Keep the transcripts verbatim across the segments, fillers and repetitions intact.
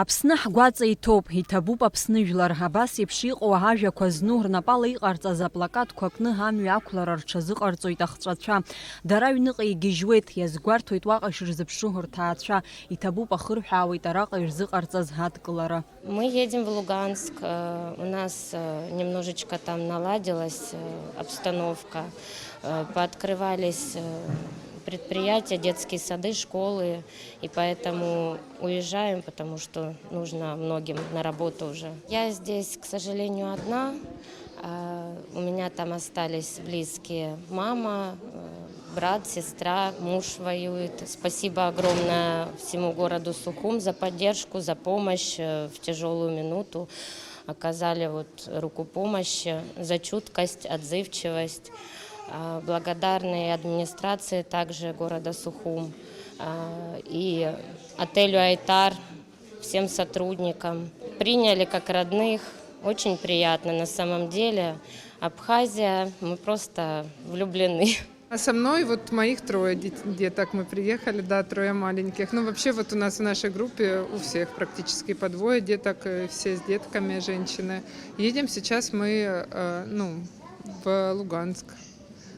Аԥсны ҳгәаҵа иҭоуп, иҭабуп Аԥсны жәлар. Абас еиԥш иҟоу ажәақәа зну, рнапала иҟарҵаз аплакатқәа кны амҩа ақәлара рҽазыҟарҵоит ахҵәацәа. Дара аҩныҟа игьежьуеит, иазгәарҭоит уаҟа ишырзыԥшу рҭаацәа. Иҭабуп, ахырҳәаауеит араҟа ирзыҟарҵаз адкылара. Мы едем в Луганск. Э, у нас, э, немножечко там наладилась, э, обстановка. Э, пооткрывались, э, предприятия, детские сады, школы. И поэтому уезжаем, потому что нужно многим на работу уже. Я здесь, к сожалению, одна. А, у меня там остались близкие. Мама, э, брат, сестра, муж воюет. Спасибо огромное всему городу Сухум за поддержку, за помощь, э, в тяжёлую минуту. Оказали вот руку помощи, за чуткость, отзывчивость. А, благодарны и администрации также города Сухум, а, и отелю «Айтар», всем сотрудникам. Приняли как родных. Очень приятно на самом деле. Абхазия, мы просто влюблены. А со мной вот моих трое дет-, деток, мы приехали, да, трое маленьких. Ну, вообще вот у нас в нашей группе у всех практически по двое деток, э, все с детками, женщины. Едем сейчас мы, э, ну, в Луганск.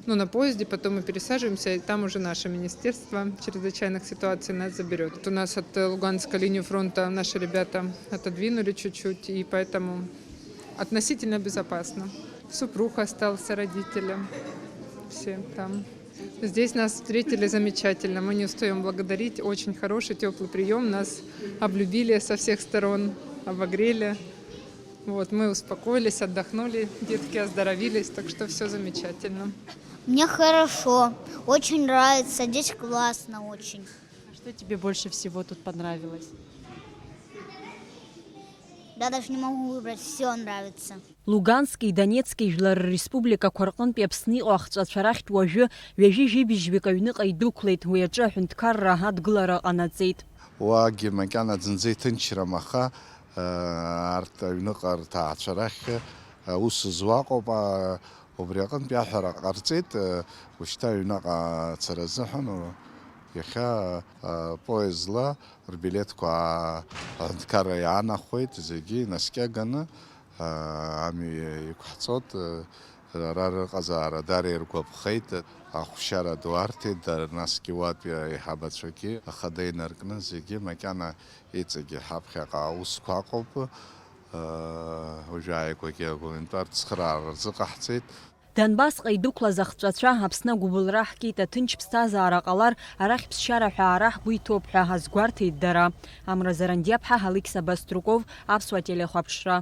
Ну, на поезде, потом мы пересаживаемся, и там уже наше министерство чрезвычайных ситуаций нас заберёт. Вот у нас от, э, Луганска линию фронта наши ребята отодвинули чуть-чуть, и поэтому относительно безопасно. Супруг остался, родители. Все там. Здесь нас встретили замечательно. Мы не устаём благодарить. Очень хороший, тёплый приём. Нас облюбили со всех сторон, обогрели. Вот, мы успокоились, отдохнули, детки оздоровились, так что всё замечательно. Мне хорошо, очень нравится, здесь классно очень. А что тебе больше всего тут понравилось? Я даже не могу выбрать, всё нравится. Лугански, Донецки жәлар рреспубликақәа рҟынтәи Аԥсны иҟоу ахҵәацәа рахьтә уажәы ҩажәи жәибжьҩык аҩныҟа идәықәлеит, уи аҿы аҳәынҭқарра адгылара ҟанаҵеит. Уаагьы макьана зынӡа иҭынчрам, аха, э, арҭ аҩныҟа рҭаацәа рахь, э, аус зуа ыҟоуп, а, убри аҟынтәи аҳәара ҟарҵеит, э, ушьҭа аҩныҟа ацара азыҳәан, у, иахьа, э, поездла рбилеҭқәа аҳәынҭқарра иаанахәеит, зегьы инаскьаганы, амҩа иқәҳҵоит, ара рыҟазаара дара иргәаԥхеит, ахәшьара ду арҭеит, дара насгьы уатәи аиҳабацәагьы ахада инаркны зегьы макьана иҵегьы ҳаԥхьаҟа аусқәа аҟоуп, уажәааигәагьы агуманитартә цхыраара рзыҟаҳҵеит. Донбассҟа идәықәлаз ахҵәацәа, Аԥсны агәыбылра ҳкит, аҭынч ԥсҭазаара ҟалар, арахь ԥсшьара ҳәа ара ҳгәы иҭоуп ҳәа азгәарҭеит дара. Амра Зарандиаԥҳа, Алықьса Баструков, Аԥсуа телехәаԥшра.